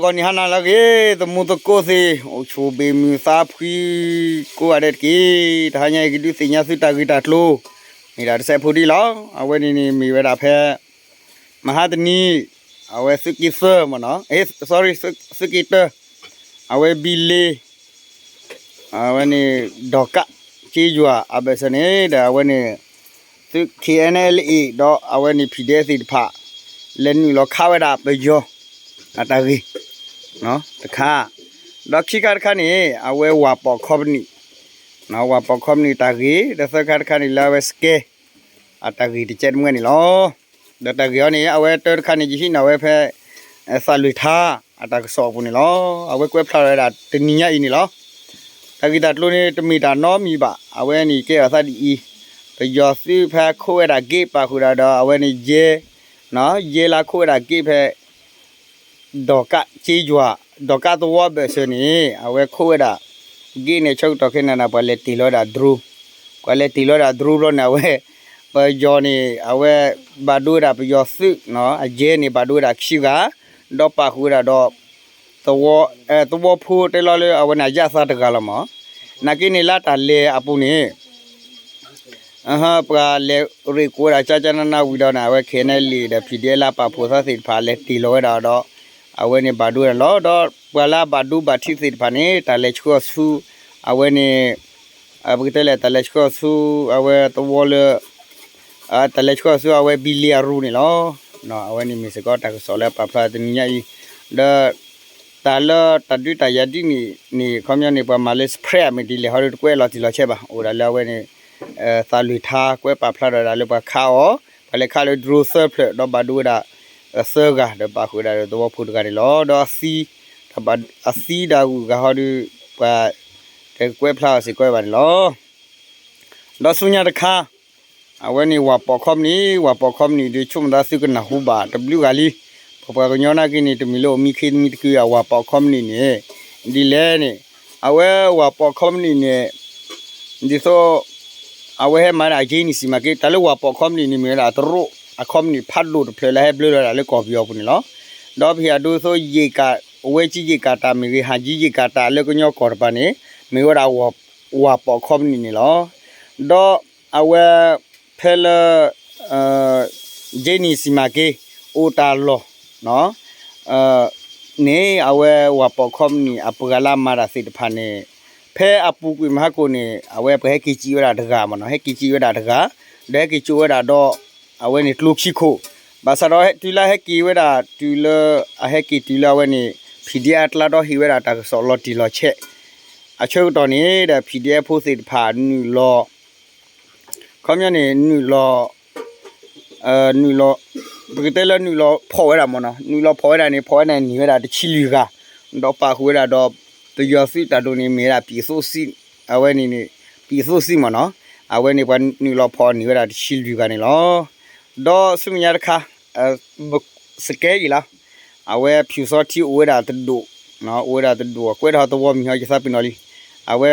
အီၤန့ၣ်ဟါနၤလၢအဂ့ၤ သမူသကိးသ့ၣ် အိၣ်ဆူၣ်ဘ့ၣ်မုၢ်သးဖှံကိးဂၤဒဲးတက့ၢ်. တဟါညါအံၤကဒုးသ့ၣ်ညါသုတၢ်ဂ့ၢ်တၢ်ကျိၤ မ့ၢ်ဒၣ်တစဲးဖိဒ်လီၤ. အဝဲန့ၣ်န့ၣ်မ့ၢ်ဝဲဒၣ်ဖဲ မဟါတနံၤ အဝဲသုးက့သၢမ့ၢ်နီၤ sorry သုးက့တၢ အဝဲဘံလ့ အဝဲန့ၣ် ဒီးကး က့ယွၤအဘၢၣ်စၢၤန့ၣ် ဒီးအဝဲန့ၣ် သုး K N L A ဒီးအဝဲန့ၣ် ဖံးဒဲးသ့ၣ်တဖၣ် လဲၤနုာ်လီၤခးဝဲဒၣ်ပယီၤ အတၢ်ဂ့ၢ် တခါ, ဒီးခံခါတခါန့ၣ် အဝဲဝၤပိာ်ခီပနံၣ် ဝၤပိာ်ခီပနံၣ်တၢ်ဂ့ၢ် ဒီးသၢခါတခါန့ၣ်လၢအဝဲ scam အတၢ်ဂ့ၢ်တကဲးတမှဲန့ၣ်လီၤ. ဒီးတၢ်ဂ့ၢ်အံၤန့ၣ် အဝဲတၢတခါန့ၣ် ယဟံးန့ၢ်ဝဲဖဲ သးလွံၢ်ထါ အတၢ်ကစီၣ်အပူၤန့ၣ်လီၤ. အဝဲကွဲးဖျါထီၣ်ဝဲဒၣ်တနံၤညါအံၤန့ၣ်လီၤ. တၢ်ဂ့ၢ်တၢ်ကျိၤန့ၣ် တမ့ၢ်တၢ်နီတမံၤဘၣ်. အဝဲန့ၣ်ကဲထီၣ်သးဒ်အံၤ, ပယီၤသုးဖဲခိးဝဲဒၣ် gate ပာ်ဃုာ်ဒီး ဒီးအဝဲန့ၣ်ယဲ ယဲလၢခိးဝဲဒၣ် gate ဖဲ ဒီးကး က့ယွၤ ဒီးကးသဝီဘၢၣ်စၢၤန့ၣ် အဝဲခိးဝဲဒၣ် gate န့ၣ် ဆၢကတီၢ်ခဲအံၤန့ၣ် ပှၤလဲၤတ့ၢ်လီၤဝဲဒၣ် drone, ပှၤလဲၤတ့ၢ်လီၤဝဲဒၣ် drone ဘျီန့ၣ် အဝဲ ပယီၤန့ၣ် အဝဲဘၣ်ဒိဝဲဒၣ်ပယီၤသုး အယဲန့ၣ် ဘၣ်ဒိဝဲဒၣ်ခံဂၤ, ဒီးပာ်ဃုာ်ဝဲဒၣ်ဒီး သဝီဖိတဲလီၤလၢအဝဲန့ၣ်အယၣ်သးတဂၤလီၤမး, နာ်က့န့ၣ်လၢတၢ်လဲၤအပူၤန့ၣ် ပှၤလဲၤရ့ၣ်ကိးဝဲဒၣ်ကၠၢ်ကၠၢ်နးနးဝံၤဒီးန့ၣ် အဝဲ K N L A ဒီး ဖံးဒဲးလၢပာ်ဖှိၣ်သးသ့ၣ်တဖၣ် လဲၤတ့ၢ်လီၤဝဲဒၣ်ဒီး အဝဲန့ၣ်ဘၣ်ဒိဝဲဒၣ်လီၤ. ဒီးပှၤလၢအဘၣ်ဒိဘၣ်ထံးသ့ၣ်တဖၣ်န့ၣ် တၢ်လဲၤဆှၢအီၤဆူ အဝဲန့ၣ် ပကတဲလဲၣ် တၢ်လဲၤဆှၢအီၤဆူ အဝဲသဝီလၢ တၢ်လဲၤဆှၢအီၤဆူအဝဲဘံလ့အရူန့ၣ်လီၤ. အဝဲန့ၣ်မ့ၢ်စ့ၢ်ကီးတၢ်ကစီၣ်လၢပာ်ဖျါတနံၤညါအံၤ, ဒီး တၢ်လၢတၢ်ဒုးတၢ်ယၤဒ်န့ၣ်န့ၣ် ခီပညီန့ၣ် ပှၤမၤလၢ spread မ့ၢ်ဒ်လဲၣ် ဟီဒီးတကွဲးလီၤတံၢ်လီၤဆဲးဘၣ်. အိၣ်ဒၣ်လၢအဝဲန့ၣ် သးလွံၢ်ထါကွဲးပာ်ဖျါထီၣ်ဒၣ်လၢပှၤခးအီၤ, ပှၤလဲၤခးလၢ drone သၢဖျၢၣ် ဒီးဘၣ်ဒိဝဲဒၣ် သၢဂၤ ဒီးပာ်ဃုာ်ဝဲဒၣ်ဒီးသဝီဖိတဂၤန့ၣ်လီၤ. ဒီးအသံ အသံဒၣ်ဂုၤဂၤဟီဒီး ပှၤတကွဲးဖျါအီၤစ့ၢ်ကီးဘၣ်န့ၣ်လီၤ. ဒီးဆူညါတခါ အဝဲန့ၣ်ဝၤပိာ်ခီပနံၣ်, ဝၤပိာ်ခီပနံၣ်ဒီး ဆိကမိၣ်သးသုကနၢ်ဟူဘၣ်တဘျုးဂၤလံ. ပပှၤကညီနာ်က့န့ၣ် တမ့ၢ်လၢအိၣ်မံခ့မံတကုာ်အဝၤပိာ်ခီပနံၣ်န့ၣ် ဒ်လဲၣ်န့ၣ်, အဝဲဝၤပိာ်ခီပနံၣ်န့ၣ် ဒ်သိး အဝဲဟဲမၤဒၣ်အက့နံၣ်စံၣ်မၤက့ တၢ်လၢဝၤပိာ်ခီပနံၣ်န့ၣ် မ့ၢ်ဝဲဒၣ်တရူးအခီပနံၣ်ဖးဒိၣ်တဖျၢၣ်လၢဟဲဘျၢလီၤဒၣ်လၢကီၢ်ပယီၤပူၤန့ၣ်လီၤ. ဒီးပဟ့ၣ်အဒိသိး ဝဲကံယ့ၣ်ကၤတၢ်မ့ၢ်ဂ့ၤ ဟးကံယ့ၣ်ကၤတၢ်လၢကညီကီၢ်တပၤန့ၣ် မ့ၢ်ဝဲဒၣ် ဝၤပိာ်ခီပနံၣ်န့ၣ်လီၤ. ဒီးအဝဲ ဖဲလၢ က့နံၣ်စံၣ်မၤက့ အိၣ်တၢ်လီၢ် န့ၣ် အဝဲဝၤပိာ်ခီပနံၣ်အပှၤလၢအမၤတၢ်သ့ၣ်တဖၣ်န့ၣ် ဖဲအပူၤကွံာ်မဟါကိၣ်န့ၣ် အဝဲပှၤဟဲက့ၤစံးဝဲဒၣ်တဂၤမ့ၢ်နီၤ, ဟဲက့ၤစံးဝဲဒၣ်တဂၤ, ဒီးဟဲက့ၤကၠိဝဲဒၣ်ဒီး အဝဲန့ၣ်ကျိခံခိၣ်, ဘၣ်ဆၣ်ဒီးတုၤလၢဟဲက့ၤဝဲဒၣ်တုၤလၢ အဟဲက့ၤတုၤလၢအဝဲန့ၣ် PDF အကျါဒီးဟ့ၣ်ဝဲဒၣ်တၢ်ကစီၣ်လီၤတံၢ်လီၤဆဲး အဆၢကတီၢ်န့ၣ်ဒီး PDF ဖိသ့ၣ်တဖၣ်နုာ်လီၤ ခီပညီန့ၣ် နုာ်လီၤ နုာ်လီၤ ပကတဲလၢနုာ်လီၤဖီၣ်ဝဲဒၣ်မ့ၢ်နီၤ, နုာ်လီၤဖီၣ်ဝဲဒၣ်န့ၣ် ဖီၣ်ဝဲဒၣ်န့ၢ်ဝဲဒၣ်တဆံလွံၢ်ဂၤ, ဒီးပာ်ဃုာ်ဝဲဒၣ်ဒီး ပယီၤသုးတၢ်ဒိၣ်န့ၣ်မ့ၢ်ဝဲဒၣ် ပြည်သူ့စစ် အဝဲန့ၣ်န့ၣ် ပြည်သူ့စစ် မ့ၢ်နီၤ, အဝဲန့ၣ်ပှၤနုာ်လီၤဖီၣ်န့ၢ်ဝဲဒၣ်တဆံလွံၢ်ဂၤန့ၣ်လီၤ. ဒီးဆူမဲာ်ညါတခါ စကဲအံၤလီၤ, အဝဲဖၠူၣ်စီထံအိၣ်ဝဲဒၣ်တဒိၣ်, အိၣ်ဝဲဒၣ်တဒိၣ် ကွဲးထီၣ်သဝီမံၤဟီ ယသးပ့ၤနီၣ်လံ, အဝဲ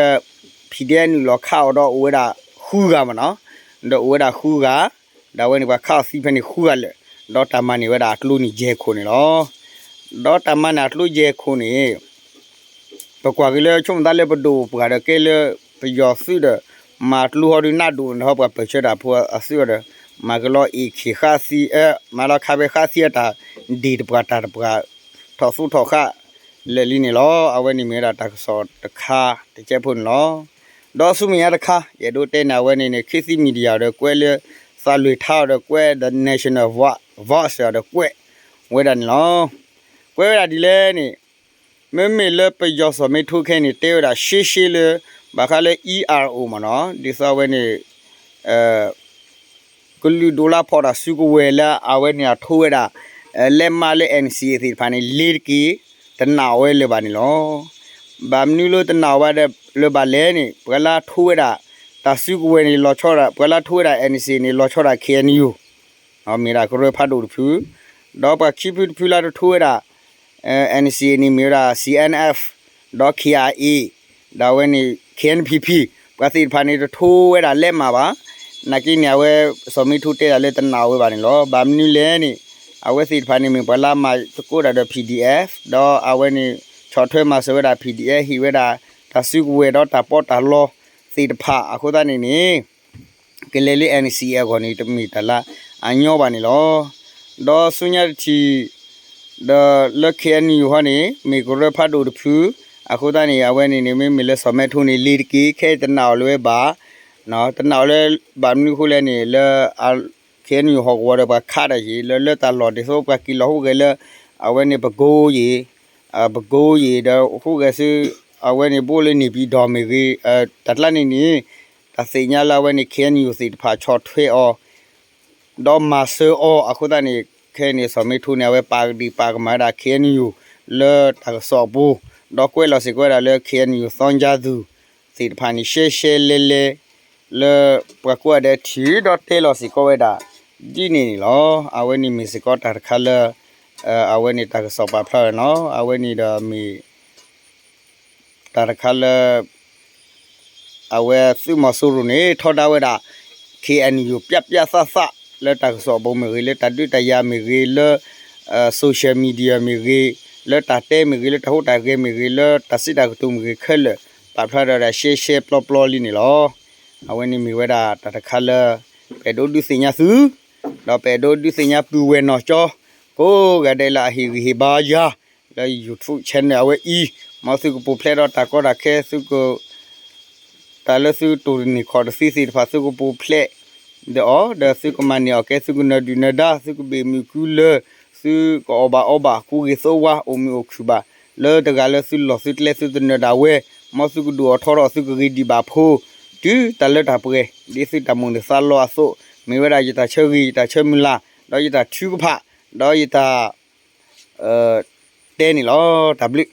PDF နုာ်လီၤခးအီၤဒီးအိၣ်ဝဲဒၣ်ဃုဂၤမ့ၢ်နီၤ, ဒီးအိၣ်ဝဲဒၣ်ဃုဂၤ, ဒီးအဝဲန့ၣ်ပှၤခးအီၤသံဖဲန့ၣ်ဃုဂၤလၢာ်, ဒီးတၢ်မၤန့ၢ်ဝဲဒၣ်အကျိန့ၣ်ယဲၢ်ခိၣ်န့ၣ်လီၤ. ဒီးတၢ်မၤန့ၢ်အကျိယဲၢ်ခိၣ်န့ၣ် ပကွၢ်က့ၤလၢဆိကမိၣ်သးလၢပဒိၣ်ပှၤဒီးကဲလၢ ပယီၤသုးဒီး မၤကျိဟီဒုးနးဒိၣ်န့ၣ်ဟီ ပှၤပၢၢ်ဆၢတၢ်ဖိအသုးအီၤဒီး မၤကလီ AK ဃးသံ မၤလီၤခးဖဲဃးသံအတၢ်ဒ့ၣ်တပှၤတၢ်တပှၤ ထီၣ်သူၣ်ထီၣ်ဃာ် လၢာ်လံန့ၣ်လီၤ. အဝဲန့ၣ်မ့ၢ်ဝဲဒၣ်တၢ်ကစီၣ်တခါတကဲးဖိန့ၣ်လီၤ. ဒီးဆူမဲာ်ညါတခါ ယအဲၣ်ဒိးတဲန့ၣ် အဝဲန့ၣ်န့ၣ် ခေတ်သစ် Media ဒီးကွဲးလၢ သးလွံၢ်ထါဒီးကွဲး The National Voice ဒီးကွဲးဝဲဒၣ်န့ၣ်လီၤ. ကွဲးဝဲဒၣ်ဒ်လဲၣ်န့ၣ် မ့မ့ၢ်လၢပယီၤစီၤမ့ထိခဲအံၤန့ၣ် တဲဝဲဒၣ်ရှဲရှဲလၢ ဘၣ်ဃးလၢ ERO မ့ၢ်နီၤ ဒ်သိးအဝဲန့ၣ် ကလုာ်ဒိၣ်လၢဖီၣ်တၢ်စုကဝဲၤလၢအဝဲန့ၣ်အထိဝဲဒၣ် လဲးမးလၢ NCA သ့ၣ်တဖၣ်န့ၣ် လ့ၤတက့ၢ် တနာ်အီၤဝဲလၢၤဘၣ်န့ၣ်လီၤ. ဘၣ်မနုၤလၢတနာ်အီၤဝဲလၢၤဘၣ်လဲၣ်န့ၣ် ပှၤလၢအထိဝဲဒၣ် တၢ်စုကဝဲၤန့ၣ် လီၤဆီဒၣ် ပှၤလၢအထိဝဲဒၣ် NCA န့ၣ် လီၤဆီဒၣ် KNU မ့ၢ်ဒၣ်ကရၢဖးဒိၣ်တဖု, ဒီးပှၤခံဖုတဖုလၢတထိဝဲဒၣ် NCA န့ၣ်မ့ၢ်ဝဲဒၣ် CNF ဒီး KIA ဒီးအဝဲန့ၣ် KNPP ပှၤသ့ၣ်တဖၣ်န့ၣ်တထိဝဲဒၣ်လဲးမးဘၣ်. နာ်က့န့ၣ် အဝဲစီၤမ့ထိတဲဒၣ်လၢတနာ်အီၤဝဲဘၣ်န့ၣ်လီၤ. ဘၣ်မနုၤလဲၣ်န့ၣ် အဝဲသ့ၣ်တဖၣ်န့ၣ်မ့ၢ်ပှၤလၢအမၤသကိးတၢ်ဒီး P D F ဒီးအဝဲန့ၣ် ဆီၣ်ထွဲမၤစၢၤဝဲဒၣ် P D F ဟ့ၣ်ဝဲဒၣ် တၢ်စုကဝဲၤဒီးတၢ်ပီးတၢ်လီသ့ၣ်တဖၣ် အဃိသတးန့ၣ်န့ၣ် ကလဲၤလၢ N C A အဂီၢ်န့ၣ် တမ့ၢ်တၢ်လၢအညီဘၣ်န့ၣ်လီၤ. ဒီးဆူညါတထံၣ် ဒီးလၢ K N U ဟီန့ၣ် မ့ၢ်ကရၢဖးဒိၣ်တဖု, အဃိသတးန့ၣ် အဝဲန့ၣ်န့ၣ် မ့မ့ၢ်လၢစီၤမဲထိန့ၣ် လ့ၤတက့ၢ် ခဲအံၤတနာ်အီၤလၢၤဝဲဘၣ်, တနာ်အီၤလၢ ဘၣ်မနုၤအဃိလဲၣ်န့ၣ် လၢ K N U ဟီၣ်ကဝီၤဒီးပှၤခးတၢ်ဟ့ၣ် လၢလၢတၢ်လီၢ်ဒ်သိးပှၤက့ၤလီၤဟူးဂဲၤလၢ အဝဲန့ၣ်ပကိယ့ၣ် ပကိယ့ၣ်ဒီးဟူးဂဲၤဆူ အဝဲန့ၣ်ဘိလၢန့ၣ်ပံၤဒီမ့ၢ်ဂ့ၤ, တၢ်ကျါန့ၣ်န့ၣ် တၢ်သ့ၣ်ညါလၢအဝဲန့ၣ် K N U သ့ၣ်တဖၣ်ဆီၣ်ထွဲအီၤ ဒီးမၤစၢၤအီၤအဃိသတးန့ၣ် ခဲအံၤန့ၣ် စီၤမဲထိန့ၣ် အဝဲပာ်ကဒံးပာ်ကမၣ်ဝဲဒၣ် K N U လၢတၢ်ကစီၣ်အပူၤ, ဒီးကွဲးလီၤစ့ၢ်ကီးဝဲဒၣ်လၢ K N U သီကၠါသူးသ့ၣ်တဖၣ်န့ၣ် ရှဲရှဲလဲလဲ လၢပှၤကိးဂၤဒဲးထံၣ်ဒီးတဲလီၤစ့ၢ်ကီးဝဲဒၣ် ဒ်န့ၣ်န့ၣ်လီၤ. အဝဲန့ၣ်မ့ၢ်စ့ၢ်ကီးတၢ်တခါလၢ အဝဲန့ၣ်တၢ်ကစီၣ်ပာ်ဖျါဝဲနီၤ, အဝဲန့ၣ်ဒီးမ့ၢ် တၢ်တခါလၢ အဝဲသုးမီၤစိရိၤန့ၣ် ထီဒါဝဲဒၣ် K N U ပျၢ်ပျၢ်သၣ်သၣ် လၢတၢ်ကစီၣ်အပူၤမ့ၢ်ဂ့ၤ, လၢတၢ်ဒုးတၢ်ယၤမ့ၢ်ဂ့ၤ, လၢ social media မ့ၢ်ဂ့ၤ, လၢတၢ်တဲမ့ၢ်ဂ့ၤ, လၢတၢ်ဟူးတၢ်ဂဲၤမ့ၢ်ဂ့ၤ, လၢတၢ်စံးတၢ်ကတိၤမ့ၢ်ဂ့ၤခဲလၢာ် ပာ်ဖျါဒီးဒၣ်ရှဲရှဲပျီပျီလံန့ၣ်လီၤ. အဝဲန့ၣ်မ့ၢ်ဝဲဒၣ်တၢ်တခါလၢ ပအဲၣ်ဒိးဒုးသ့ၣ်ညါသု, ဒီးပအဲၣ်ဒိးဒုးသ့ၣ်ညါပုၢ်ဝဲၢ်နီၢ်ကၠီ ကိးဂၤဒဲးလၢအဟ့ၣ်ဂံၢ်ဟ့ၣ်ဘါယၤ လၢ YouTube channel အဝဲအံၤ, မ်သုကပူၤဖျဲးဒီးတၢ်ကီတၢ်ခဲ သုက တၢ်လၢသုတိၢ်တန့ၢ်ခီၣ်တသ့သ့ၣ်တဖၣ် သုကပူၤဖျဲးဒီးအီၤ, ဒီးသုကမၤန့ၢ်အီၣ်ကဲ သုကနၢၤဒုၣ်နၢၤဒါ, သုကဘ့ၣ်မုၢ်ကုလၢ, သုကအီၣ်ဘၣ်အီဘၣ် ကူဂ့ၤသိဝါ အိၣ်မုာ်အိၣ်ခုၣ်ဘၣ်, လၢတဂၤလၢသုလီၢ်သုကျဲသုတနၢၤဒၣ်ဝဲ, မ်သုကဒုးအိၣ်ထီၣ်ဒီးသုကဂ့ၤဒံးဘၣ်ဖိ, တုၤတၢ်လၢတၢ်ပှဲၤ ဒ်သုတၢ်မိၣ်န့ၢ်သးလီအသိး, မ့ၢ်ဝဲဒၣ်ယတၢ်ဆၢဂ့ၤ ယတၢ်ဆၢမုၢ်လၢ် ဒီးယတၢ်ထုကဖၣ် ဒီးယတၢ် တဲန့ၣ်လီၤ. တၢ်ဘျုး